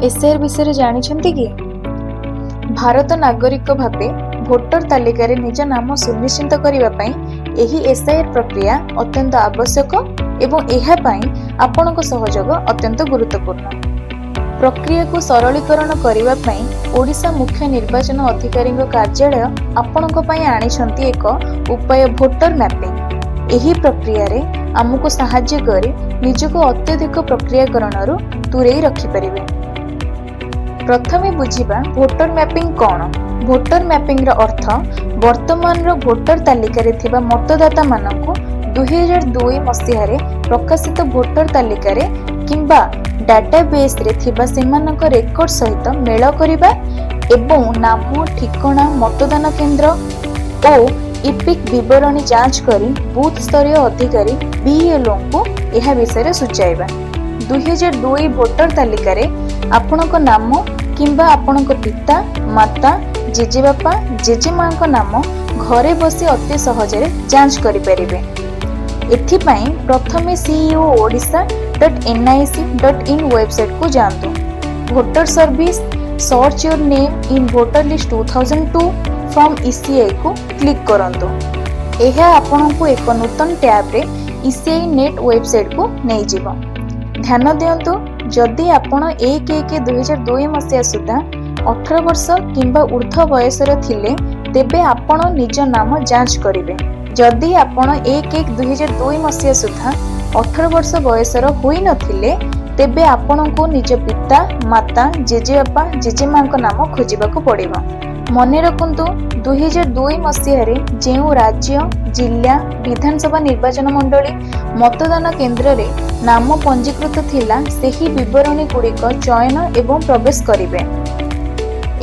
SIR ବିଷୟରେ ଜାଣିଛନ୍ତି କି? ଭାରତ ନାଗରିକ ଭାବେ ଭୋଟର ତାଲିକାରେ ନିଜ ନାମ ସୁନିଶ୍ଚିତ କରିବା ପାଇଁ ଏହି ଏସ୍ଆଇଆର୍ ପ୍ରକ୍ରିୟା ଅତ୍ୟନ୍ତ ଆବଶ୍ୟକ ଏବଂ ଏହା ପାଇଁ ଆପଣଙ୍କ ସହଯୋଗ ଅତ୍ୟନ୍ତ ଗୁରୁତ୍ୱପୂର୍ଣ୍ଣ। ପ୍ରକ୍ରିୟାକୁ ସରଳୀକରଣ କରିବା ପାଇଁ ଓଡ଼ିଶା ମୁଖ୍ୟ ନିର୍ବାଚନ ଅଧିକାରୀଙ୍କ କାର୍ଯ୍ୟାଳୟ ଆପଣଙ୍କ ପାଇଁ ଆଣିଛନ୍ତି ଏକ ଉପାୟ, ଭୋଟର ମ୍ୟାପିଂ। ଏହି ପ୍ରକ୍ରିୟାରେ ଆମକୁ ସାହାଯ୍ୟ କରି ନିଜକୁ ଅତ୍ୟଧିକ ପ୍ରକ୍ରିୟାକରଣରୁ ଦୂରେଇ ରଖିପାରିବେ। ପ୍ରଥମେ ବୁଝିବା ଭୋଟର ମ୍ୟାପିଂ କ'ଣ। ଭୋଟର ମ୍ୟାପିଂର ଅର୍ଥ ବର୍ତ୍ତମାନର ଭୋଟର ତାଲିକାରେ ଥିବା ମତଦାତାମାନଙ୍କୁ 2002 ମସିହାରେ ପ୍ରକାଶିତ ଭୋଟର ତାଲିକାରେ କିମ୍ବା ଡାଟାବେସ୍ରେ ଥିବା ସେମାନଙ୍କ ରେକର୍ଡ ସହିତ ମେଳ କରିବା ଏବଂ ନାମ, ଠିକଣା, ମତଦାନ କେନ୍ଦ୍ର ଓ ଇପିକ୍ ବିବରଣୀ ଯାଞ୍ଚ କରି ବୁଥ୍ ସ୍ତରୀୟ ଅଧିକାରୀ, ବିଏଲ୍ଓଙ୍କୁ ଏହା ବିଷୟରେ ସୂଚାଇବା। 2002 ଭୋଟର ତାଲିକାରେ ଆପଣଙ୍କ ନାମ କିମ୍ବା ଆପଣଙ୍କ ପିତା, ମାତା, ଜେଜେବାପା, ଜେଜେମାଙ୍କ ନାମ ଘରେ ବସି ଅତି ସହଜରେ ଯାଞ୍ଚ କରିପାରିବେ। ଏଥିପାଇଁ ପ୍ରଥମେ CEO Odisha.nic.in ୱେବସାଇଟ୍କୁ ଯାଆନ୍ତୁ। Voter service, search your name in voter list 2002 from ଇସିଆଇକୁ click କରନ୍ତୁ। ଏହା ଆପଣଙ୍କୁ ଏକ ନୂତନ ଟ୍ୟାବ୍ରେ ଇସିଆଇ ନେଟ୍ ୱେବସାଇଟ୍କୁ ନେଇଯିବ। ଧ୍ୟାନ ଦିଅନ୍ତୁ, ଯଦି ଆପଣ 1/1/2002 ମସିହା ସୁଦ୍ଧା 18 ବର୍ଷ କିମ୍ବା ଉର୍ଦ୍ଧ୍ୱ ବୟସର ଥିଲେ, ତେବେ ଆପଣ ନିଜ ନାମ ଯାଞ୍ଚ କରିବେ। ଯଦି ଆପଣ 1/1/2002 ମସିହା ସୁଦ୍ଧା 18 ବର୍ଷ ବୟସର ହୋଇନଥିଲେ, ତେବେ ଆପଣଙ୍କୁ ନିଜ ପିତା, ମାତା, ଜେଜେବାପା, ଜେଜେମାଙ୍କ ନାମ ଖୋଜିବାକୁ ପଡ଼ିବ। ମନେ ରଖନ୍ତୁ, 2002 ମସିହାରେ ଯେଉଁ ରାଜ୍ୟ, ଜିଲ୍ଲା, ବିଧାନସଭା ନିର୍ବାଚନ ମଣ୍ଡଳୀ, ମତଦାନ କେନ୍ଦ୍ରରେ ନାମ ପଞ୍ଜୀକୃତ ଥିଲା, ସେହି ବିବରଣୀ ଗୁଡ଼ିକ ଚୟନ ଏବଂ ପ୍ରବେଶ କରିବେ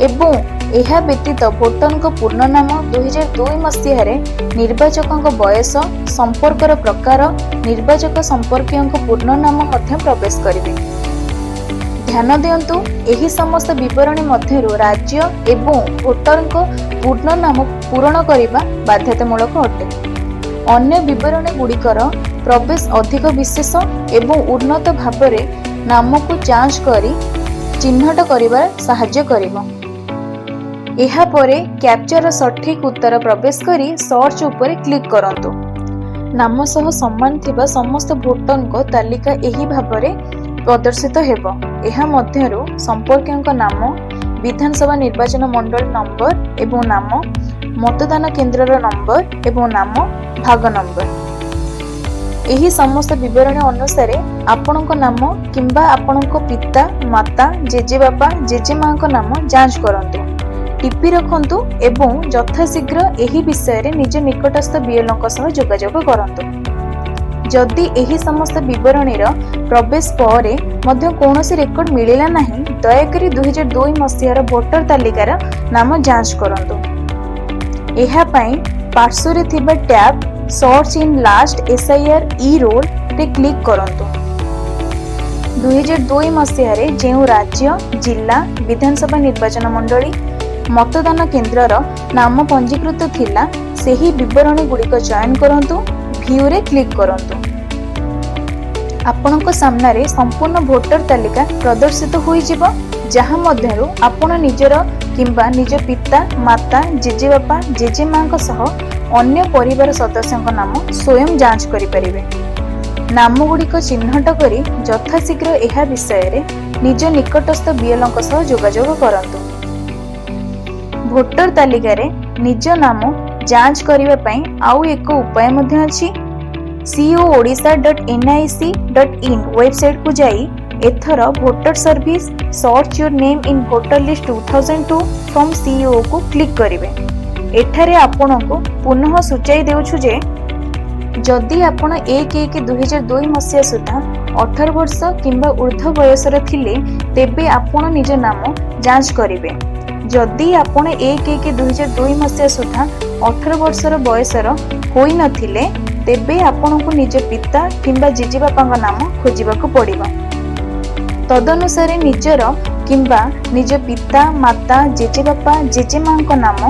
ଏବଂ ଏହା ବ୍ୟତୀତ ଭୋଟରଙ୍କ ପୂର୍ଣ୍ଣ ନାମ, 2002 ମସିହାରେ ନିର୍ବାଚକଙ୍କ ବୟସ, ସମ୍ପର୍କର ପ୍ରକାର, ନିର୍ବାଚକ ସମ୍ପର୍କୀୟଙ୍କ ପୂର୍ଣ୍ଣ ନାମ ମଧ୍ୟ ପ୍ରବେଶ କରିବେ। ଧ୍ୟାନ ଦିଅନ୍ତୁ, ଏହି ସମସ୍ତ ବିବରଣୀ ମଧ୍ୟରୁ ରାଜ୍ୟ ଏବଂ ଭୋଟରଙ୍କ ପୂର୍ଣ୍ଣ ନାମ ପୂରଣ କରିବା ବାଧ୍ୟତାମୂଳକ ଅଟେ। ଅନ୍ୟ ବିବରଣୀ ଗୁଡ଼ିକର ପ୍ରବେଶ ଅଧିକ ବିଶେଷ ଏବଂ ଉନ୍ନତ ଭାବରେ ନାମକୁ ଯାଞ୍ଚ କରି ଚିହ୍ନଟ କରିବାରେ ସାହାଯ୍ୟ କରିବ। ଏହାପରେ କ୍ୟାପଚାର ସଠିକ୍ ଉତ୍ତର ପ୍ରବେଶ କରି ସର୍ଚ୍ଚ ଉପରେ କ୍ଲିକ୍ କରନ୍ତୁ। ନାମ ସହ ସମାନ ଥିବା ସମସ୍ତ ଭୋଟରଙ୍କ ତାଲିକା ଏହି ଭାବରେ ପ୍ରଦର୍ଶିତ ହେବ। ଏହା ମଧ୍ୟରୁ ସମ୍ପର୍କୀୟଙ୍କ ନାମ, ବିଧାନସଭା ନିର୍ବାଚନ ମଣ୍ଡଳୀ ନମ୍ବର ଏବଂ ନାମ, ମତଦାନ କେନ୍ଦ୍ରର ନମ୍ବର ଏବଂ ନାମ, ଭାଗ ନମ୍ବର। ଏହି ସମସ୍ତ ବିବରଣୀ ଅନୁସାରେ ଆପଣଙ୍କ ନାମ କିମ୍ବା ଆପଣଙ୍କ ପିତା, ମାତା, ଜେଜେବାପା, ଜେଜେମାଙ୍କ ନାମ ଯାଞ୍ଚ କରନ୍ତୁ। ଟିପି ରଖନ୍ତୁ ଏବଂ ଯଥାଶୀଘ୍ର ଏହି ବିଷୟରେ ନିଜ ନିକଟସ୍ଥ ବିଏଲ୍ଓଙ୍କ ସହ ଯୋଗାଯୋଗ କରନ୍ତୁ। ଯଦି ଏହି ସମସ୍ତ ବିବରଣୀର ପ୍ରବେଶ ପରେ ମଧ୍ୟ କୌଣସି ରେକର୍ଡ ମିଳିଲା ନାହିଁ, ଦୟାକରି 2002 ମସିହାର ଭୋଟର ତାଲିକାର ନାମ ଯାଞ୍ଚ କରନ୍ତୁ। ଏହା ପାଇଁ ପାର୍ଶ୍ୱରେ ଥିବା tab search in last SIR E ରୋଲ୍ରେ କ୍ଲିକ୍ କରନ୍ତୁ। 2002 ମସିହାରେ ଯେଉଁ ରାଜ୍ୟ, ଜିଲ୍ଲା, ବିଧାନସଭା ନିର୍ବାଚନ ମଣ୍ଡଳୀ, ମତଦାନ କେନ୍ଦ୍ରର ନାମ ପଞ୍ଜୀକୃତ ଥିଲା, ସେହି ବିବରଣୀ ଗୁଡ଼ିକ ଚୟନ କରନ୍ତୁ। ଭିୟୁରେ କ୍ଲିକ୍ କରନ୍ତୁ। ଆପଣଙ୍କ ସାମ୍ନାରେ ସମ୍ପୂର୍ଣ୍ଣ ଭୋଟର ତାଲିକା ପ୍ରଦର୍ଶିତ ହୋଇଯିବ, ଯାହା ମଧ୍ୟରୁ ଆପଣ ନିଜର କିମ୍ବା ନିଜ ପିତା, ମାତା, ଜେଜେବାପା, ଜେଜେମାଙ୍କ ସହ ଅନ୍ୟ ପରିବାର ସଦସ୍ୟଙ୍କ ନାମ ସ୍ୱୟଂ ଯାଞ୍ଚ କରିପାରିବେ। ନାମଗୁଡ଼ିକ ଚିହ୍ନଟ କରି ଯଥାଶୀଘ୍ର ଏହା ବିଷୟରେ ନିଜ ନିକଟସ୍ଥ ବିଏଲ୍ଓଙ୍କ ସହ ଯୋଗାଯୋଗ କରନ୍ତୁ। ଭୋଟର ତାଲିକାରେ ନିଜ ନାମ ଯାଞ୍ଚ କରିବା ପାଇଁ ଆଉ ଏକ ଉପାୟ ମଧ୍ୟ ଅଛି। CEO Odisha.nic.in ୱେବସାଇଟ୍କୁ ଯାଇ ଏଥର voter service, search your name in voter list 2002 from ସିଇଓକୁ click କରିବେ। ଏଠାରେ ଆପଣଙ୍କୁ ପୁନଃ ସୂଚାଇ ଦେଉଛୁ ଯେ, ଯଦି ଆପଣ 1/1/2002 ମସିହା ସୁଦ୍ଧା 18 ବର୍ଷ କିମ୍ବା ଉର୍ଦ୍ଧ୍ୱ ବୟସର ଥିଲେ, ତେବେ ଆପଣ ନିଜ ନାମ ଯାଞ୍ଚ କରିବେ। ଯଦି ଆପଣ 1/1/2002 ମସିହା ସୁଦ୍ଧା 18 ବର୍ଷର ବୟସର ହୋଇନଥିଲେ, ତେବେ ଆପଣଙ୍କୁ ନିଜ ପିତା କିମ୍ବା ଜେଜେବାପାଙ୍କ ନାମ ଖୋଜିବାକୁ ପଡ଼ିବ। ତଦନୁସାରେ ନିଜର କିମ୍ବା ନିଜ ପିତା, ମାତା, ଜେଜେବାପା, ଜେଜେମାଙ୍କ ନାମ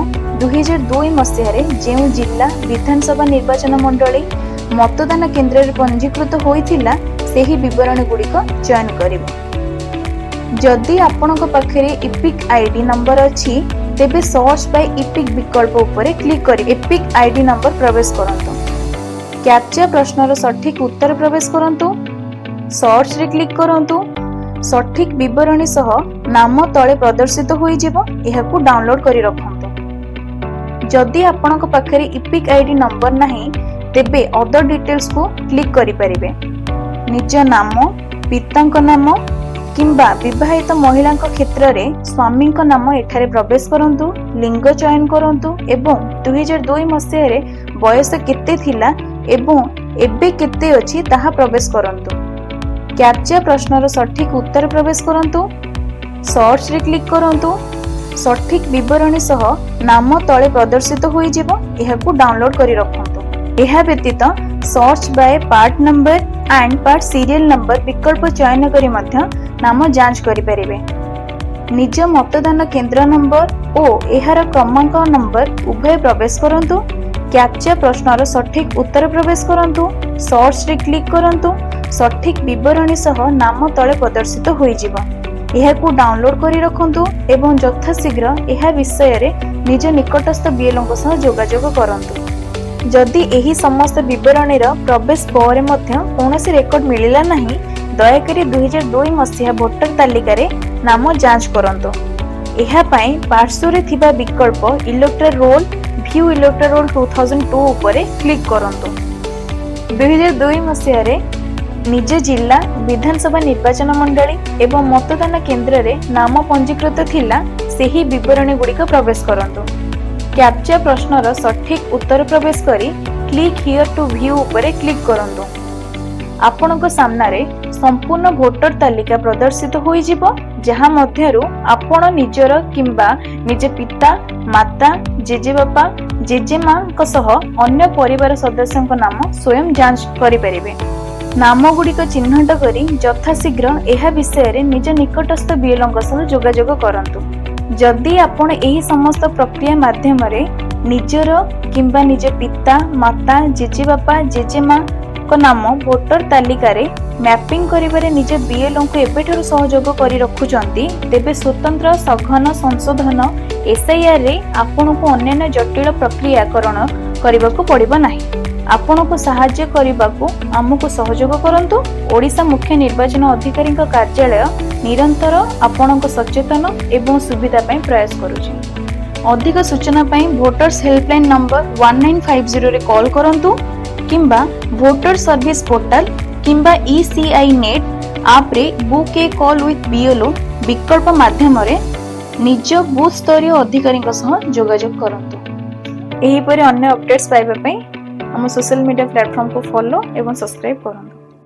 2002 ମସିହାରେ ଯେଉଁ ଜିଲ୍ଲା, ବିଧାନସଭା ନିର୍ବାଚନ ମଣ୍ଡଳୀ, ମତଦାନ କେନ୍ଦ୍ରରେ ପଞ୍ଜୀକୃତ ହୋଇଥିଲା, ସେହି ବିବରଣୀ ଗୁଡ଼ିକ ଚୟନ କରିବେ। ଯଦି ଆପଣଙ୍କ ପାଖରେ ଇପିକ୍ ଆଇଡି ନମ୍ବର ଅଛି, ତେବେ ସର୍ଚ୍ଚ ବାଇ ଇପିକ୍ ବିକଳ୍ପ ଉପରେ କ୍ଲିକ୍ କରି ଏପିକ୍ ଆଇଡି ନମ୍ବର ପ୍ରବେଶ କରନ୍ତୁ। କ୍ୟାପଚା ପ୍ରଶ୍ନର ସଠିକ୍ ଉତ୍ତର ପ୍ରବେଶ କରନ୍ତୁ। ସର୍ଚ୍ଚରେ କ୍ଲିକ୍ କରନ୍ତୁ। ସଠିକ୍ ବିବରଣୀ ସହ ନାମ ତଳେ ପ୍ରଦର୍ଶିତ ହୋଇଯିବ। ଏହାକୁ ଡାଉନଲୋଡ୍ କରି ରଖନ୍ତୁ। ଯଦି ଆପଣଙ୍କ ପାଖରେ ଇପିକ୍ ଆଇଡି ନମ୍ବର ନାହିଁ, ତେବେ ଅଦର ଡିଟେଲ୍ସକୁ କ୍ଲିକ୍ କରିପାରିବେ। ନିଜ ନାମ, ପିତାଙ୍କ ନାମ କିମ୍ବା ବିବାହିତ ମହିଳାଙ୍କ କ୍ଷେତ୍ରରେ ସ୍ୱାମୀଙ୍କ ନାମ ଏଠାରେ ପ୍ରବେଶ କରନ୍ତୁ। ଲିଙ୍ଗ ଚୟନ କରନ୍ତୁ ଏବଂ 2002 ମସିହାରେ ବୟସ କେତେ ଥିଲା ଏବଂ ଏବେ କେତେ ଅଛି, ତାହା ପ୍ରବେଶ କରନ୍ତୁ। କ୍ୟାପଚା ପ୍ରଶ୍ନର ସଠିକ୍ ଉତ୍ତର ପ୍ରବେଶ କରନ୍ତୁ। ସର୍ଚ୍ଚରେ କ୍ଲିକ୍ କରନ୍ତୁ। ସଠିକ୍ ବିବରଣୀ ସହ ନାମ ତଳେ ପ୍ରଦର୍ଶିତ ହୋଇଯିବ। ଏହାକୁ ଡାଉନଲୋଡ୍ କରି ରଖନ୍ତୁ। ଏହା ବ୍ୟତୀତ search by part number and part serial number ବିକଳ୍ପ ଚୟନ କରି ମଧ୍ୟ ନାମ ଯାଞ୍ଚ କରିପାରିବେ। ନିଜ ମତଦାନ କେନ୍ଦ୍ର ନମ୍ବର ଓ ଏହାର କ୍ରମାଙ୍କ ନମ୍ବର ଉଭୟ ପ୍ରବେଶ କରନ୍ତୁ। କ୍ୟାପଚା ପ୍ରଶ୍ନର ସଠିକ୍ ଉତ୍ତର ପ୍ରବେଶ କରନ୍ତୁ। ସର୍ଚ୍ଚରେ କ୍ଲିକ୍ କରନ୍ତୁ। ସଠିକ୍ ବିବରଣୀ ସହ ନାମ ତଳେ ପ୍ରଦର୍ଶିତ ହୋଇଯିବ। ଏହାକୁ ଡାଉନଲୋଡ୍ କରି ରଖନ୍ତୁ ଏବଂ ଯଥାଶୀଘ୍ର ଏହା ବିଷୟରେ ନିଜ ନିକଟସ୍ଥ ବିଏଲଓଙ୍କ ସହ ଯୋଗାଯୋଗ କରନ୍ତୁ। ଯଦି ଏହି ସମସ୍ତ ବିବରଣୀର ପ୍ରବେଶ ପରେ ମଧ୍ୟ କୌଣସି ରେକର୍ଡ ମିଳିଲା ନାହିଁ, ଦୟାକରି 2002 ମସିହା ଭୋଟର ତାଲିକାରେ ନାମ ଯାଞ୍ଚ କରନ୍ତୁ। ଏହା ପାଇଁ ପାର୍ଶ୍ୱରେ ଥିବା ବିକଳ୍ପ Electoral Roll, View Electoral Roll 2002 ଉପରେ କ୍ଲିକ୍ କରନ୍ତୁ। 2002 ମସିହାରେ ନିଜ ଜିଲ୍ଲା, ବିଧାନସଭା ନିର୍ବାଚନ ମଣ୍ଡଳୀ ଏବଂ ମତଦାନ କେନ୍ଦ୍ରରେ ନାମ ପଞ୍ଜୀକୃତ ଥିଲା, ସେହି ବିବରଣୀ ଗୁଡ଼ିକ ପ୍ରବେଶ କରନ୍ତୁ। କ୍ୟାପଚା ପ୍ରଶ୍ନର ସଠିକ୍ ଉତ୍ତର ପ୍ରବେଶ କରି କ୍ଲିକ୍ here two view ଉପରେ କ୍ଲିକ୍ କରନ୍ତୁ। ଆପଣଙ୍କ ସାମ୍ନାରେ ସମ୍ପୂର୍ଣ୍ଣ ଭୋଟର ତାଲିକା ପ୍ରଦର୍ଶିତ ହୋଇଯିବ, ଯାହା ମଧ୍ୟରୁ ଆପଣ ନିଜର କିମ୍ବା ନିଜ ପିତା, ମାତା, ଜେଜେବାପା, ଜେଜେମାଙ୍କ ସହ ଅନ୍ୟ ପରିବାର ସଦସ୍ୟଙ୍କ ନାମ ସ୍ୱୟଂ ଯାଞ୍ଚ କରିପାରିବେ। ନାମଗୁଡ଼ିକ ଚିହ୍ନଟ କରି ଯଥାଶୀଘ୍ର ଏହା ବିଷୟରେ ନିଜ ନିକଟସ୍ଥ ବିଏଲଓଙ୍କ ସହ ଯୋଗାଯୋଗ କରନ୍ତୁ। ଯଦି ଆପଣ ଏହି ସମସ୍ତ ପ୍ରକ୍ରିୟା ମାଧ୍ୟମରେ ନିଜର କିମ୍ବା ନିଜ ପିତା, ମାତା, ଜେଜେବାପା, ଜେଜେମାଙ୍କ ନାମ ଭୋଟର ତାଲିକାରେ ମ୍ୟାପିଂ କରିବାରେ ନିଜ ବିଏଲଓଙ୍କୁ ଏବେଠାରୁ ସହଯୋଗ କରି ରଖୁଛନ୍ତି, ତେବେ ସ୍ୱତନ୍ତ୍ର ସଘନ ସଂଶୋଧନ ଏସ୍ଆଇଆର୍ରେ ଆପଣଙ୍କୁ ଅନ୍ୟାନ୍ୟ ଜଟିଳ ପ୍ରକ୍ରିୟାକରଣ କରିବାକୁ ପଡ଼ିବ ନାହିଁ। ଆପଣଙ୍କୁ ସାହାଯ୍ୟ କରିବାକୁ ଆମକୁ ସହଯୋଗ କରନ୍ତୁ। ଓଡ଼ିଶା ମୁଖ୍ୟ ନିର୍ବାଚନ ଅଧିକାରୀଙ୍କ କାର୍ଯ୍ୟାଳୟ ନିରନ୍ତର ଆପଣଙ୍କ ସଚେତନ ଏବଂ ସୁବିଧା ପାଇଁ ପ୍ରୟାସ କରୁଛି। ଅଧିକ ସୂଚନା ପାଇଁ ଭୋଟର୍ସ ହେଲ୍ପଲାଇନ୍ ନମ୍ବର 1950ରେ କଲ୍ କରନ୍ତୁ କିମ୍ବା ଭୋଟର ସର୍ଭିସ ପୋର୍ଟାଲ କିମ୍ବା ଇସିଆଇ ନେଟ୍ ଆପ୍ରେ Book a Call with BLO ବିକଳ୍ପ ମାଧ୍ୟମରେ ନିଜ ବୁଥ୍ ସ୍ତରୀୟ ଅଧିକାରୀଙ୍କ ସହ ଯୋଗାଯୋଗ କରନ୍ତୁ। ଏହିପରି ଅନ୍ୟ ଅପଡେଟ୍ସ ପାଇବା ପାଇଁ ଆମ ସୋସିଆଲ ମିଡ଼ିଆ ପ୍ଲାଟଫର୍ମକୁ ଫଲୋ ଏବଂ ସବସ୍କ୍ରାଇବ୍ କରନ୍ତୁ।